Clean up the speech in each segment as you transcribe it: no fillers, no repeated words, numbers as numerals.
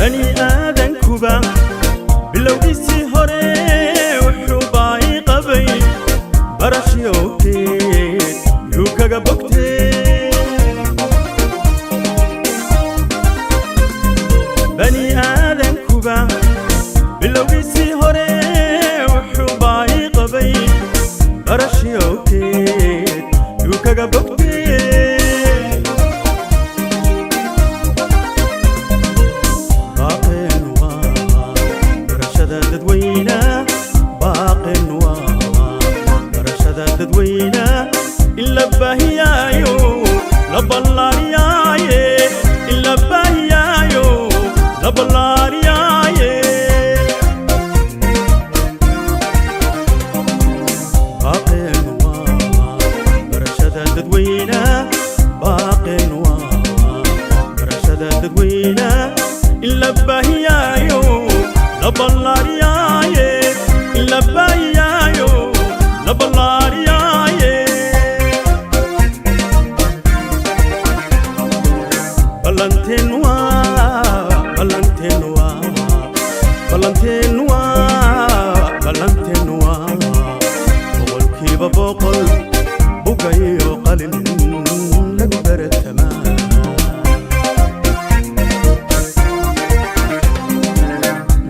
Bani aadankuba bilowgiisii hore wuxuu baay qabay barashiyowteed yuu kaga bogtee. Bani aadankuba bilowgiisii hore wuxuu baay qabay barashiyowteed yuu kaga bogtee. Baaqeen waa barashada dadweyna, baaqeen waa barashada dadweyna in la baahiyaayo, la ballaariyaaye, in la baahiyaayo, la ballaariyaaye. Baaqeen waa barashada dadweyna, baaqeen waa barashada dadweyna in la baahiyaayo, la ballaariyaaye, in la baahiyaayo, la ballaariyaaye. Ballanteen waa, ballanteen waa, ballanteen waa, ballanteen waa 100% bugayo qalin lagu baratamaa.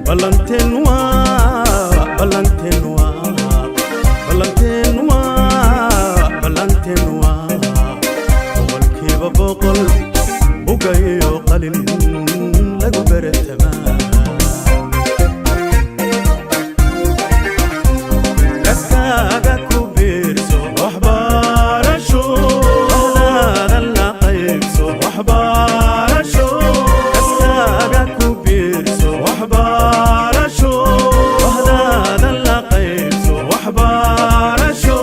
Ballanteen waa, ballanteen waa, ballanteen waa, ballanteen waa 100% bugayo qalin lagu baratamaa. Kaskaaga ku biirso waxbarasho, ahdaada la qaybso waxbarasho. Kaskaaga ku biirso waxbarasho, ahdaada la qaybso waxbarasho.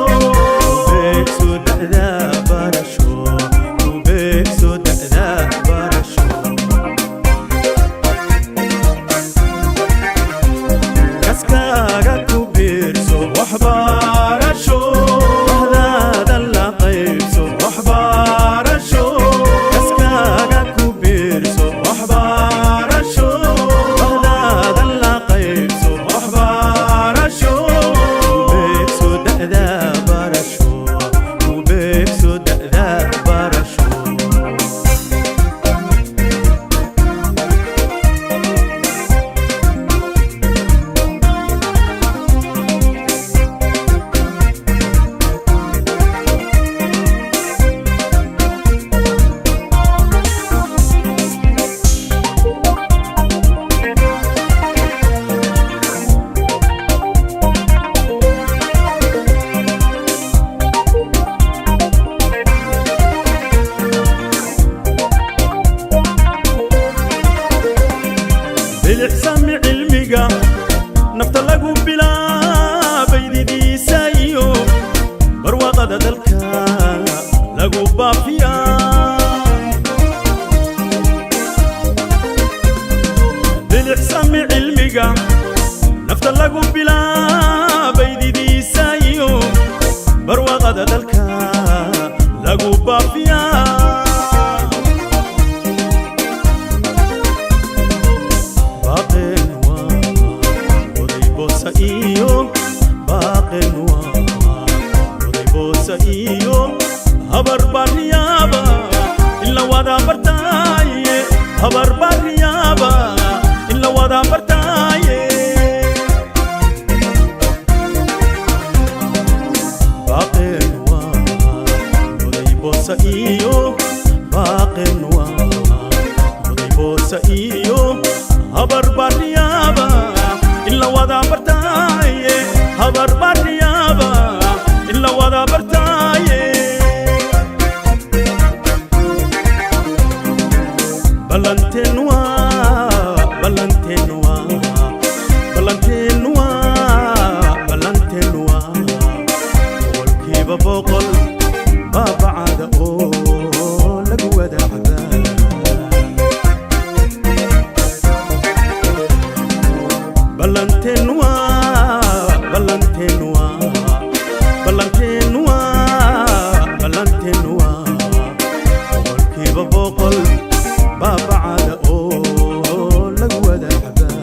Beegso da'da barasho, ku beegso da'da barasho. Kaskaaga ku biirso waxbarasho, ahdaada la qaybso waxbarasho. Kaskaaga ku biirso waxbarasho, ahdaada la qaybso waxbarasho. Ku beegso da'da barasho, ku beegso da'da barasho. Bilicsami cilmiga nafta lagu bilaabay didiisa iyo barwaaqada dalka lagu baafiyaa. Bilicsami cilmiga nafta lagu bilaabay didiisa iyo barwaaqada dalka lagu baafiyaa. Baaqeen waa oday boosa iyo, baaqeen waa oday boosa iyo habar baariyaaba in la wada bartaaye, habar baariyaaba in la wada bartaaye. Baaqeen waa oday boosa iyo, baaqeen waa oday boosa iyo habar baariyaaba in la wada bartaaye, habar baariyaaba in la wada bartaaye. Ballanteen waa, ballanteen waa, ballanteen waa, ballanteen waa 100% baabacada oo lagu wada cabaa. Ballanteen waa.